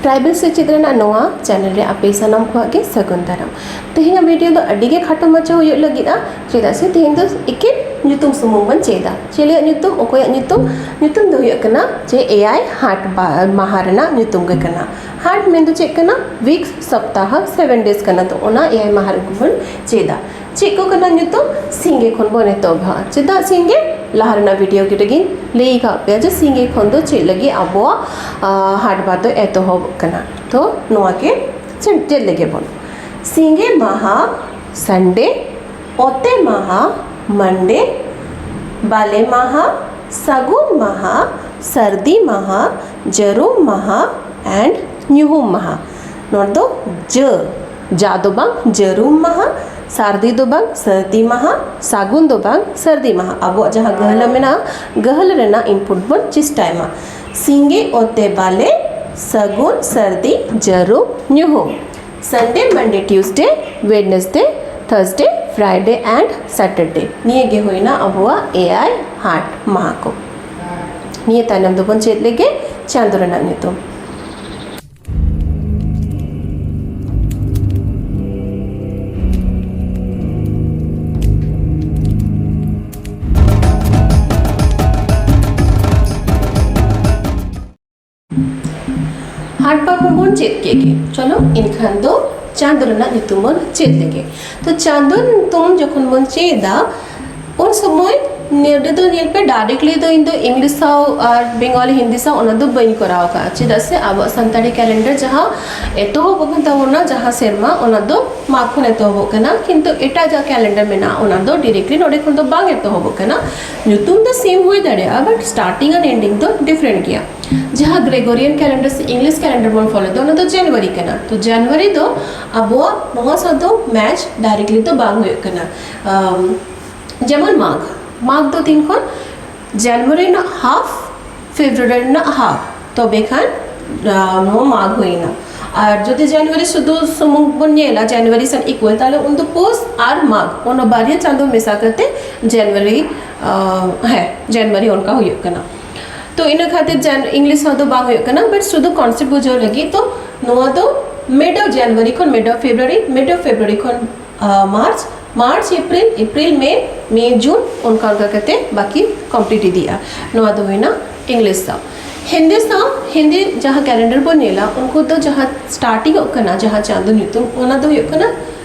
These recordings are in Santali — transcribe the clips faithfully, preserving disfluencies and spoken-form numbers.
ᱴᱨᱟᱭᱵᱟᱞ ᱥᱮᱪᱮᱫ ᱨᱮᱱᱟᱜ ᱱᱚᱣᱟ ᱪᱮᱱᱮᱞ ᱨᱮ ᱟᱯᱮ ᱥᱟᱱᱟᱢ ᱠᱚᱣᱟᱜ ᱜᱮ ᱥᱟᱹᱜᱩᱱ ᱫᱟᱨᱟᱢ᱾ ᱛᱮᱦᱮᱧᱟᱜ ᱵᱷᱤᱰᱤᱭᱳ ᱫᱚ ᱟᱹᱰᱤ ᱜᱮ ᱠᱷᱟᱴᱚ ᱢᱟᱪᱷᱟ ᱦᱩᱭᱩᱜ ᱞᱟᱹᱜᱤᱫᱼᱟ, ᱪᱮᱫᱟᱜ ᱥᱮ ᱛᱮᱦᱮᱧ ᱫᱚ ᱮᱠᱮᱱ ᱧᱩᱛᱩᱢ ᱥᱩᱢᱩᱝ ᱵᱚᱱ ᱪᱮᱫᱟ᱾ ᱪᱮᱞᱮᱭᱟᱜ ᱧᱩᱛᱩᱢ, ᱚᱠᱚᱭᱟᱜ ᱧᱩᱛᱩᱢ? ᱧᱩᱛᱩᱢ ᱫᱚ ᱦᱩᱭᱩᱜ ᱠᱟᱱᱟ ᱡᱮ ᱮᱭᱟᱭ ᱦᱟᱴ ᱵᱟ-, ᱢᱟᱦᱟ ᱨᱮᱱᱟᱜ ᱧᱩᱛᱩᱢ ᱜᱮ ᱠᱟᱱᱟ᱾ ᱦᱟᱴ ᱢᱮᱱ ᱫᱚ ᱪᱮᱫ ᱠᱟᱱᱟ? ᱣᱤᱠᱥ, ᱥᱚᱯᱛᱟᱦᱚ, ᱥᱮᱵᱷᱮᱱ ᱰᱮᱡᱽ ᱠᱟᱱᱟ᱾ ᱛᱚ ᱚᱱᱟ ᱮᱭᱟᱭ ᱢᱟᱦᱟ ᱨᱮᱜᱮ ᱵᱚᱱ ᱪᱮᱫᱟ᱾ ᱪᱮᱫ ᱠᱚ ᱠᱟᱱᱟ ᱧᱩᱛᱩᱢ? ᱥᱤᱸᱜᱮ ᱠᱷᱚᱱ ᱵᱚᱱ ᱮᱛᱚᱦᱚᱵᱟ᱾ ᱪᱮᱫᱟᱜ ᱥᱤᱸᱜᱮ? ᱞᱟᱦᱟ ᱨᱮᱱᱟᱜ ᱵᱷᱤᱰᱤᱭᱳ ᱨᱮᱜᱮᱧ ᱞᱟᱹᱭ ᱟᱠᱟᱫ ᱯᱮᱭᱟ ᱡᱮ ᱥᱤᱸᱜᱮ ᱠᱷᱚᱱ ᱫᱚ ᱪᱮᱫ ᱞᱟᱹᱜᱤᱫ ᱟᱵᱚᱣᱟᱜ, ᱟ, ᱦᱟᱴ ᱵᱟᱨ ᱫᱚ ᱮᱛᱚᱦᱚᱵᱚᱜ ᱠᱟᱱᱟ᱾ ᱛᱚ ᱱᱚᱣᱟ ᱜᱮ ᱪᱮᱫ, ᱪᱮᱫ ᱞᱮᱜᱮ ᱵᱚᱱ᱾ ᱥᱤᱸᱜᱮ ᱢᱟᱦᱟ, ᱥᱟᱱᱰᱮ᱾ ᱚᱛᱮ ᱢᱟᱦᱟ, ᱢᱟᱱᱰᱮ᱾ ᱵᱟᱞᱮ ᱢᱟᱦᱟ, ᱥᱟᱹᱜᱩᱱ ᱢᱟᱦᱟ, ᱥᱟᱹᱨᱫᱤ ᱢᱟᱦᱟ, ᱡᱟᱹᱨᱩᱢ ᱢᱟᱦᱟ and ᱧᱩᱦᱩᱢ ᱢᱟᱦᱟ᱾ ᱱᱚᱣᱟ ᱫᱚ ᱡᱟᱹ, ᱡᱟ ᱫᱚ ᱵᱟᱝ, ᱡᱟᱹᱨᱩᱢ ᱢᱟᱦᱟ, ᱥᱟᱹᱨᱫᱤ ᱫᱚ ᱵᱟᱝ, ᱥᱟᱹᱨᱫᱤ ᱢᱟᱦᱟ, ᱥᱟᱹᱜᱩᱱ ᱫᱚ ᱵᱟᱝ, ᱥᱟᱹᱨᱫᱤ ᱢᱟᱦᱟ᱾ ᱟᱵᱚᱣᱟᱜ ᱡᱟᱦᱟᱸ ᱜᱟᱹᱦᱞᱟᱹ ᱢᱮᱱᱟᱜᱼᱟ, ᱜᱟᱹᱦᱞᱟᱹ ᱨᱮᱱᱟᱜ ᱤᱱᱯᱩᱴ ᱵᱚᱱ ᱪᱮᱥᱴᱟᱭ ᱢᱟ᱾ ᱥᱤᱸᱜᱮ ᱚᱛᱮ ᱵᱟᱞᱮ, ᱥᱟᱹᱜᱩᱱ, ᱥᱟᱹᱨᱫᱤ, ᱡᱟᱹᱨᱩᱢ, ᱧᱩᱦᱩᱢ᱾ ᱥᱟᱱᱰᱮ, ᱢᱟᱱᱰᱮ, ᱴᱤᱭᱩᱥᱰᱮ, ᱣᱮᱰᱱᱮᱥᱰᱮ, ᱛᱷᱟᱨᱥᱰᱮ, ᱯᱷᱨᱟᱭᱰᱮ and ᱥᱟᱴᱟᱨᱰᱮ᱾ ᱱᱤᱭᱟᱹ ᱜᱮ ᱦᱩᱭᱱᱟ ᱟᱵᱚᱣᱟᱜ ᱮᱭᱟᱭ ᱦᱟᱴ ᱢᱟᱦᱟ ᱠᱚ᱾ ᱱᱤᱭᱟᱹ ᱛᱟᱭᱱᱚᱢ ᱫᱚᱵᱚᱱ ᱪᱮᱫ ᱞᱮᱜᱮ ᱪᱟᱸᱫᱳ ᱨᱮᱱᱟᱜ ᱧᱩᱛᱩᱢ᱾ ᱦᱟᱴ ᱯᱟᱨᱚᱢ ᱵᱚᱱ ᱪᱮᱫ ᱠᱮᱫ ᱜᱮ᱾ ᱪᱚᱞᱚ, ᱮᱱᱠᱷᱟᱱ ᱫᱚ ᱪᱟᱸᱫᱚ ᱨᱮᱱᱟᱜ ᱧᱩᱛᱩᱢ ᱵᱚᱱ ᱪᱮᱫ ᱞᱮᱜᱮ᱾ ᱛᱚ, ᱪᱟᱸᱫᱚ ᱧᱩᱛᱩᱢ ᱡᱚᱠᱷᱚᱱ ᱵᱚᱱ ᱪᱮᱫᱟ, ᱩᱱ ᱥᱚᱢᱚᱭ ᱱᱚᱰᱮ ᱫᱚ ᱧᱮᱞ ᱯᱮ, ᱰᱟᱭᱨᱮᱠᱴᱞᱤ ᱫᱚ ᱤᱧ ᱫᱚ ᱤᱝᱞᱤᱥ ᱥᱟᱶ ᱟᱨ ᱵᱮᱝᱜᱚᱞᱤ, ᱦᱤᱱᱫᱤ ᱥᱟᱶ ᱚᱱᱟ ᱫᱚ ᱵᱟᱹᱧ ᱠᱚᱨᱟᱣ ᱠᱟᱜᱼᱟ᱾ ᱪᱮᱫᱟᱜ ᱥᱮ ᱟᱵᱚᱣᱟᱜ ᱥᱟᱱᱛᱟᱲᱤ ᱠᱮᱞᱮᱱᱰᱟᱨ ᱡᱟᱦᱟᱸ ᱮᱛᱚᱦᱚᱵ ᱟᱠᱟᱱ ᱛᱟᱵᱚᱱᱟ, ᱡᱟᱦᱟᱸ ᱥᱮᱨᱢᱟ, ᱚᱱᱟ ᱫᱚ ᱢᱟᱜᱽ ᱠᱷᱚᱱ ᱮᱛᱚᱦᱚᱵᱚᱜ ᱠᱟᱱᱟ, ᱠᱤᱱᱛᱩ ᱮᱴᱟᱜ ᱡᱟᱦᱟᱸ ᱠᱮᱞᱮᱱᱰᱟᱨ ᱢᱮᱱᱟᱜᱼᱟ, ᱚᱱᱟ ᱫᱚ ᱰᱤᱨᱮᱠᱴᱞᱤ ᱱᱚᱰᱮ ᱠᱷᱚᱱ ᱫᱚ ᱵᱟᱝ ᱮᱛᱚᱦᱚᱵᱚᱜ ᱠᱟᱱᱟ᱾ ᱧᱩᱛᱩᱢ ᱫᱚ ᱥᱮᱢ ᱦᱩᱭ ᱫᱟᱲᱮᱭᱟᱜᱼᱟ, but starting and ending ᱫᱚ ᱰᱤᱯᱷᱟᱨᱮᱱᱴ ᱜᱮᱭᱟ᱾ ᱡᱟᱦᱟᱸ ᱜᱨᱮᱜᱳᱨᱤᱭᱟᱱ ᱠᱮᱞᱮᱱᱰᱟᱨ ᱥᱮ ᱤᱝᱞᱤᱥ ᱠᱮᱞᱮᱱᱰᱟᱨ ᱵᱚᱱ ᱯᱷᱚᱞᱳ ᱮᱫᱟ, ᱚᱱᱟ ᱫᱚ ᱡᱟᱱᱩᱣᱟᱨᱤ ᱠᱟᱱᱟ᱾ ᱛᱚ, ᱡᱟᱱᱩᱣᱟᱨᱤ ᱫᱚ ᱟᱵᱚᱣᱟᱜ ᱱᱚᱣᱟ ᱥᱟᱶ ᱫᱚ ᱢᱮᱪ ᱰᱟᱭᱨᱮᱠᱴᱞᱤ ᱫᱚ ᱵᱟᱝ ᱦᱩᱭᱩᱜ ᱠᱟᱱᱟ᱾ ᱟᱢ, ᱡᱮᱢᱚᱱ ᱢᱟᱜᱽ, ᱢᱟᱜᱽ ᱫᱚ ᱛᱤᱱ ᱠᱷᱚᱱ? ᱡᱟᱱᱩᱣᱟᱨᱤ ᱨᱮᱱᱟᱜ ᱦᱟᱯ, ᱯᱷᱮᱵᱽᱨᱩᱣᱟᱨᱤ ᱨᱮᱱᱟᱜ ᱦᱟᱯ, ᱛᱚᱵᱮ ᱠᱷᱟᱱ, ᱟᱢ, ᱱᱚᱣᱟ ᱢᱟᱜᱽ ᱦᱩᱭᱱᱟ᱾ ᱟᱨ ᱡᱩᱫᱤ ᱡᱟᱱᱩᱣᱟᱨᱤ ᱥᱩᱫᱷᱩ ᱥᱩᱢᱩᱝ ᱵᱚᱱ ᱧᱮᱞᱟ, ᱡᱟᱱᱩᱣᱟᱨᱤ ᱥᱟᱶ ᱤᱠᱩᱭᱟᱞ, ᱛᱟᱦᱞᱮ ᱩᱱ ᱫᱚ ᱯᱳᱥ ᱟᱨ ᱢᱟᱜᱽ, ᱚᱱᱟ ᱵᱟᱨᱭᱟ ᱪᱟᱸᱫᱳ ᱢᱮᱥᱟ ᱠᱟᱛᱮ ᱡᱟᱱᱩᱣᱟᱨᱤ, ᱟᱢ, ᱦᱮᱸ, ᱡᱟᱱᱩᱣᱟᱨᱤ ᱚᱱᱠᱟ ᱦᱩᱭᱩᱜ ᱠᱟᱱᱟ᱾ ᱛᱚ ᱤᱱᱟᱹ ᱠᱷᱟᱹᱛᱤᱨ ᱡᱟᱱ ᱤᱝᱞᱤᱥ ᱦᱚᱸ ᱫᱚ ᱵᱟᱝ ᱦᱩᱭᱩᱜ ᱠᱟᱱᱟ, but ᱥᱩᱫᱷᱩ concept ᱵᱩᱡᱷᱟᱹᱣ ᱞᱟᱹᱜᱤᱫ᱾ ᱛᱚ ᱱᱚᱣᱟ ᱫᱚ mid of January ᱠᱷᱚᱱ mid of February, mid of February ᱠᱷᱚᱱ ᱢᱟᱨᱪ, ᱢᱟᱨᱪ ᱮᱯᱨᱤᱞ, ᱮᱯᱨᱤᱞ ᱢᱮ, ᱢᱮ ᱡᱩᱱ, ᱚᱱᱠᱟ ᱚᱱᱠᱟ ᱠᱟᱛᱮ ᱵᱟᱹᱠᱤ complete ᱤᱫᱤᱜᱼᱟ᱾ ᱱᱚᱣᱟ ᱫᱚ ᱦᱩᱭᱱᱟ ᱤᱝᱞᱤᱥ ᱥᱟᱶ᱾ ᱦᱤᱱᱫᱤ ᱥᱟᱶ, ᱦᱤᱱᱫᱤ ᱡᱟᱦᱟᱸ calendar ᱵᱚᱱ ᱧᱮᱞᱟ, ᱩᱱᱠᱩ ᱫᱚ ᱡᱟᱦᱟᱸ starting ᱚᱜ ᱠᱟᱱᱟ, ᱡᱟᱦᱟᱸ ᱪᱟᱸᱫᱚ ᱧᱩᱛᱩᱢ, ᱚᱱᱟ ᱫᱚ ᱦᱩᱭᱩᱜ ᱠᱟᱱᱟ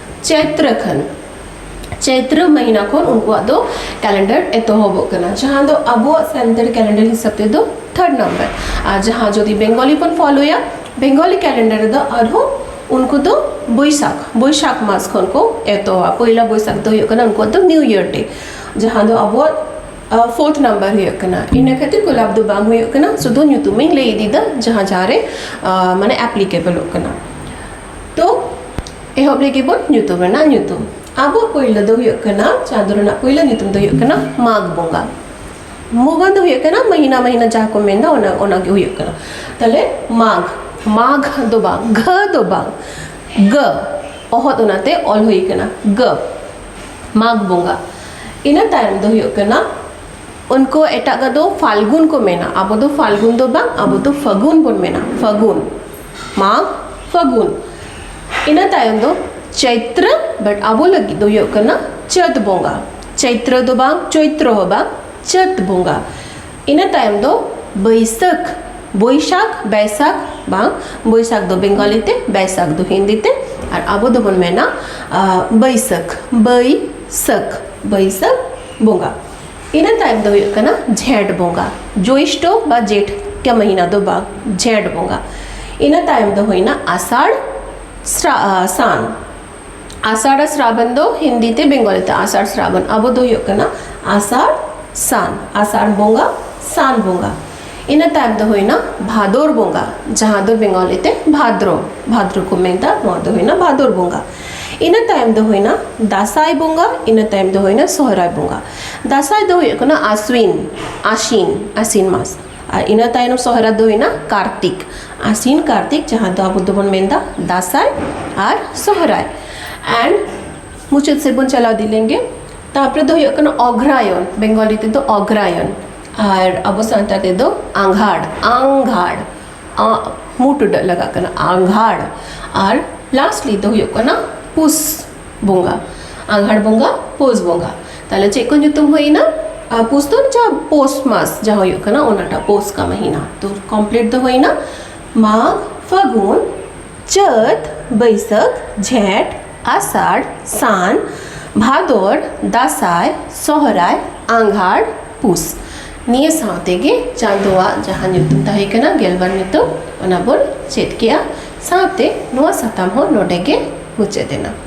ᱪᱳᱭᱛᱨᱚ ᱠᱷᱚᱱ᱾ ᱪᱳᱭᱛᱨᱚ ᱢᱟᱹᱦᱤᱱᱟ ᱠᱷᱚᱱ ᱩᱱᱠᱩᱣᱟᱜ ᱫᱚ calendar ᱮᱛᱚᱦᱚᱵᱚᱜ ᱠᱟᱱᱟ, ᱡᱟᱦᱟᱸ ᱫᱚ ᱟᱵᱚᱣᱟᱜ ᱥᱟᱱᱛᱟᱲ calendar ᱦᱤᱥᱟᱹᱵ ᱛᱮᱫᱚ third number᱾ ᱟᱨ ᱡᱟᱦᱟᱸ ᱡᱩᱫᱤ ᱵᱮᱝᱜᱚᱞᱤ ᱵᱚᱱ ᱯᱷᱚᱞᱳᱭᱟ, ᱵᱮᱝᱜᱚᱞᱤ calendar ᱨᱮᱫᱚ ᱟᱨᱦᱚᱸ ᱩᱱᱠᱩ ᱫᱚ ᱵᱳᱭᱥᱟᱠᱷ, ᱵᱳᱭᱥᱟᱠᱷ ᱢᱟᱥ ᱠᱷᱚᱱ ᱠᱚ ᱮᱛᱚᱦᱚᱵᱟ᱾ ᱯᱚᱭᱞᱟ ᱵᱳᱭᱥᱟᱠᱷ ᱫᱚ ᱦᱩᱭᱩᱜ ᱠᱟᱱᱟ ᱩᱱᱠᱩᱣᱟᱜ ᱫᱚ new year day, ᱡᱟᱦᱟᱸ ᱫᱚ ᱟᱵᱚᱣᱟᱜ fourth number ᱦᱩᱭᱩᱜ ᱠᱟᱱᱟ᱾ ᱤᱱᱟᱹ ᱠᱷᱟᱹᱛᱤᱨ ᱠᱚᱞᱟᱵ ᱫᱚ ᱵᱟᱝ ᱦᱩᱭᱩᱜ ᱠᱟᱱᱟ, ᱥᱩᱫᱷᱩ ᱧᱩᱛᱩᱢᱤᱧ ᱞᱟᱹᱭ ᱤᱫᱤᱭᱮᱫᱟ ᱡᱟᱦᱟᱸ ᱡᱟᱦᱟᱸ ᱨᱮ ᱟᱸ, ᱢᱟᱱᱮ ᱟᱯᱞᱤᱠᱮᱵᱚᱞᱚᱜ ᱠᱟᱱᱟ᱾ ᱛᱚ ᱮᱦᱚᱵ ᱞᱟᱹᱜᱤᱫ ᱵᱚᱱ ᱧᱩᱛᱩᱢ ᱨᱮᱱᱟᱜ ᱧᱩᱛᱩᱢ᱾ ᱟᱵᱚ ᱯᱳᱭᱞᱳ ᱫᱚ ᱦᱩᱭᱩᱜ ᱠᱟᱱᱟ, ᱪᱟᱸᱫᱳ ᱨᱮᱱᱟᱜ ᱯᱳᱭᱞᱳ ᱧᱩᱛᱩᱢ ᱫᱚ ᱦᱩᱭᱩᱜ ᱠᱟᱱᱟ ᱢᱟᱜᱽ ᱵᱚᱸᱜᱟ᱾ ᱢᱩᱜᱟᱹ ᱫᱚ ᱦᱩᱭᱩᱜ ᱠᱟᱱᱟ ᱢᱟᱹᱦᱤᱱᱟ, ᱢᱟᱹᱦᱤᱱᱟ ᱡᱟᱦᱟᱸ ᱠᱚ ᱢᱮᱱᱫᱟ, ᱚᱱᱟ ᱚᱱᱟ ᱜᱮ ᱦᱩᱭᱩᱜ ᱠᱟᱱᱟ᱾ ᱛᱟᱦᱞᱮ ᱢᱟᱜᱽ, ᱢᱟᱜᱽ ᱫᱚ ᱵᱟᱝ, ᱜᱷᱟᱹ ᱫᱚ ᱵᱟᱝ, ᱜᱟᱹ, ᱚᱦᱚᱫ ᱚᱱᱟᱛᱮ ᱚᱞ ᱦᱩᱭ ᱠᱟᱱᱟ, ᱜᱟᱹ, ᱢᱟᱜᱽ ᱵᱚᱸᱜᱟ᱾ ᱤᱱᱟᱹ ᱛᱟᱭᱚᱢ ᱫᱚ ᱦᱩᱭᱩᱜ ᱠᱟᱱᱟ, ᱩᱱᱠᱩ ᱮᱴᱟᱜ ᱫᱚ ᱯᱷᱟᱞᱜᱩᱱ ᱠᱚ ᱢᱮᱱᱟ, ᱟᱵᱚ ᱫᱚ ᱯᱷᱟᱞᱜᱩᱱ ᱫᱚ ᱵᱟᱝ, ᱟᱵᱚ ᱫᱚ ᱯᱷᱟᱹᱜᱩᱱ ᱵᱚᱱ ᱢᱮᱱᱟ, ᱯᱷᱟᱹᱜᱩᱱ, ᱢᱟᱜᱽ, ᱯᱷᱟᱹᱜᱩᱱ᱾ ᱤᱱᱟᱹ ᱛᱟᱭᱚᱢ ᱫᱚ ᱪᱳᱭᱛᱨᱚ, but ᱟᱵᱚ ᱞᱟᱹᱜᱤᱫ ᱫᱚ ᱦᱩᱭᱩᱜ ᱠᱟᱱᱟ ᱪᱟᱹᱛ ᱵᱚᱸᱜᱟ᱾ ᱪᱳᱭᱛᱨᱚ ᱫᱚ ᱵᱟᱝ, ᱪᱳᱭᱛᱨᱚ ᱦᱚᱸ ᱵᱟᱝ, ᱪᱟᱹᱛ ᱵᱚᱸᱜᱟ᱾ ᱤᱱᱟᱹ ᱛᱟᱭᱚᱢ ᱫᱚ ᱵᱟᱹᱭᱥᱟᱹᱠᱷ, ᱵᱳᱭᱥᱟᱠᱷ, ᱵᱟᱭᱥᱟᱠᱷ ᱵᱟᱝ, ᱵᱳᱭᱥᱟᱠᱷ ᱫᱚ ᱵᱮᱝᱜᱚᱞᱤ ᱛᱮ, ᱵᱟᱭᱥᱟᱠᱷ ᱫᱚ ᱦᱤᱱᱫᱤ ᱛᱮ, ᱟᱨ ᱟᱵᱚ ᱫᱚᱵᱚᱱ ᱢᱮᱱᱟ ᱟᱸ, ᱵᱟᱹᱭᱥᱟᱹᱠᱷ, ᱵᱟᱹᱭᱥᱟᱹᱠᱷ, ᱵᱟᱹᱭᱥᱟᱹᱠᱷ ᱵᱚᱸᱜᱟ᱾ ᱤᱱᱟᱹ ᱛᱟᱭᱚᱢ ᱫᱚ ᱦᱩᱭᱩᱜ ᱠᱟᱱᱟ ᱡᱷᱮᱸᱴ ᱵᱚᱸᱜᱟ, ᱡᱳᱭᱥᱴᱚ ᱵᱟ ᱡᱮᱴ ᱠᱟ ᱢᱟᱹᱦᱤᱱᱟ ᱫᱚ ᱵᱟᱝ, ᱡᱷᱮᱸᱴ ᱵᱚᱸᱜᱟ᱾ ᱤᱱᱟᱹ ᱛᱟᱭᱚᱢ ᱫᱚ ᱦᱩᱭᱱᱟ ᱟᱥᱟᱲ, ᱥᱨᱟ-, ᱟᱸ, ᱥᱟᱱ᱾ ᱟᱥᱟᱲ ᱟᱨ ᱥᱨᱟᱵᱚᱱ ᱫᱚ ᱦᱤᱱᱫᱤ ᱛᱮ, ᱵᱮᱝᱜᱚᱞᱤ ᱛᱮ ᱟᱥᱟᱲ ᱥᱨᱟᱵᱚᱱ, ᱟᱵᱚ ᱫᱚ ᱦᱩᱭᱩᱜ ᱠᱟᱱᱟ ᱟᱥᱟᱲ ᱥᱟᱱ, ᱟᱥᱟᱲ ᱵᱚᱸᱜᱟ, ᱥᱟᱱ ᱵᱚᱸᱜᱟ᱾ ᱤᱱᱟᱹ ᱛᱟᱭᱚᱢ ᱫᱚ ᱦᱩᱭᱱᱟ ᱵᱷᱟᱫᱚᱨ ᱵᱚᱸᱜᱟ, ᱡᱟᱦᱟᱸ ᱫᱚ ᱵᱮᱝᱜᱚᱞᱤ ᱛᱮ ᱵᱷᱟᱫᱨᱚ, ᱵᱷᱟᱫᱨᱚ ᱠᱚ ᱢᱮᱱᱫᱟ, ᱱᱚᱣᱟ ᱫᱚ ᱦᱩᱭᱱᱟ ᱵᱷᱟᱫᱚᱨ ᱵᱚᱸᱜᱟ᱾ ᱤᱱᱟᱹ ᱛᱟᱭᱚᱢ ᱫᱚ ᱦᱩᱭᱱᱟ ᱫᱟᱸᱥᱟᱭ ᱵᱚᱸᱜᱟ, ᱤᱱᱟᱹ ᱛᱟᱭᱚᱢ ᱫᱚ ᱦᱩᱭᱱᱟ ᱥᱚᱦᱨᱟᱭ ᱵᱚᱸᱜᱟ᱾ ᱫᱟᱸᱥᱟᱭ ᱫᱚ ᱦᱩᱭᱩᱜ ᱠᱟᱱᱟ ᱟᱥᱣᱤᱱ, ᱟᱥᱤᱱ, ᱟᱥᱤᱱ ᱢᱟᱥ᱾ ᱟᱨ ᱤᱱᱟᱹ ᱛᱟᱭᱱᱚᱢ ᱥᱚᱦᱨᱟᱭ ᱫᱚ ᱦᱩᱭᱱᱟ ᱠᱟᱨᱛᱤᱠ, ᱟᱥᱤᱱ ᱠᱟᱨᱛᱤᱠ, ᱡᱟᱦᱟᱸ ᱫᱚ ᱟᱵᱚ ᱫᱚᱵᱚᱱ ᱢᱮᱱᱫᱟ ᱫᱟᱸᱥᱟᱭ ᱟᱨ ᱥᱚᱦᱨᱟᱭ᱾ And ᱢᱩᱪᱟᱹᱫ ᱥᱮᱫ ᱵᱚᱱ ᱪᱟᱞᱟᱣ ᱤᱫᱤ ᱞᱮᱱᱜᱮ᱾ ᱛᱟᱨᱯᱚᱨᱮ ᱫᱚ ᱦᱩᱭᱩᱜ ᱠᱟᱱᱟ ᱚᱜᱽᱨᱟᱭᱚᱱ, ᱵᱮᱝᱜᱚᱞᱤ ᱛᱮᱫᱚ ᱚᱜᱽᱨᱟᱭᱚᱱ᱾ ᱟᱨ ᱟᱵᱚ ᱥᱟᱱᱛᱟᱲ ᱛᱮᱫᱚ ᱟᱸᱜᱷᱟᱲ, ᱟᱸᱜᱷᱟᱲ, ᱟ, ᱢᱩ ᱴᱩᱰᱟᱹᱜ ᱞᱟᱜᱟᱜ ᱠᱟᱱᱟ, ᱟᱸᱜᱷᱟᱲ᱾ ᱟᱨ ᱞᱟᱥᱴᱞᱤ ᱫᱚ ᱦᱩᱭᱩᱜ ᱠᱟᱱᱟ ᱯᱩᱥ ᱵᱚᱸᱜᱟ᱾ ᱟᱸᱜᱷᱟᱲ ᱵᱚᱸᱜᱟ, ᱯᱩᱥ ᱵᱚᱸᱜᱟ᱾ ᱛᱟᱦᱞᱮ ᱪᱮᱫ ᱠᱚ ᱧᱩᱛᱩᱢ ᱦᱩᱭᱱᱟ? ᱟᱨ ᱯᱩᱥ ᱫᱚ ᱡᱟᱦᱟᱸ ᱯᱳᱥ ᱢᱟᱥ ᱡᱟᱦᱟᱸ ᱦᱩᱭᱩᱜ ᱠᱟᱱᱟ, ᱚᱱᱟᱴᱟᱜ ᱯᱳᱥ ᱠᱟ ᱢᱟᱹᱦᱤᱱᱟ᱾ ᱛᱚ ᱠᱚᱢᱯᱞᱤᱴ ᱫᱚ ᱦᱩᱭᱱᱟ ᱢᱟᱜᱽ, ᱯᱷᱟᱹᱜᱩᱱ, ᱪᱟᱹᱛ, ᱵᱟᱹᱭᱥᱟᱹᱠᱷ, ᱡᱷᱮᱸᱴ, ᱟᱥᱟᱲ, ᱥᱟᱱ, ᱵᱷᱟᱫᱚᱨ, ᱫᱟᱸᱥᱟᱭ, ᱥᱚᱦᱨᱟᱭ, ᱟᱸᱜᱷᱟᱲ, ᱯᱩᱥ᱾ ᱱᱤᱭᱟᱹ ᱥᱟᱶ ᱛᱮᱜᱮ ᱪᱟᱸᱫᱳᱣᱟᱜ ᱡᱟᱦᱟᱸ ᱧᱩᱛᱩᱢ ᱛᱟᱦᱮᱸ ᱠᱟᱱᱟ, ᱜᱮᱞᱵᱟᱨ ᱧᱩᱛᱩᱢ, ᱚᱱᱟ ᱵᱚᱱ ᱪᱮᱫ ᱠᱮᱜᱼᱟ᱾ ᱥᱟᱶᱛᱮ ᱱᱚᱣᱟ ᱥᱟᱛᱟᱢ ᱦᱚᱸ ᱱᱚᱰᱮ ᱜᱮ ᱢᱩᱪᱟᱹᱫ ᱮᱱᱟ᱾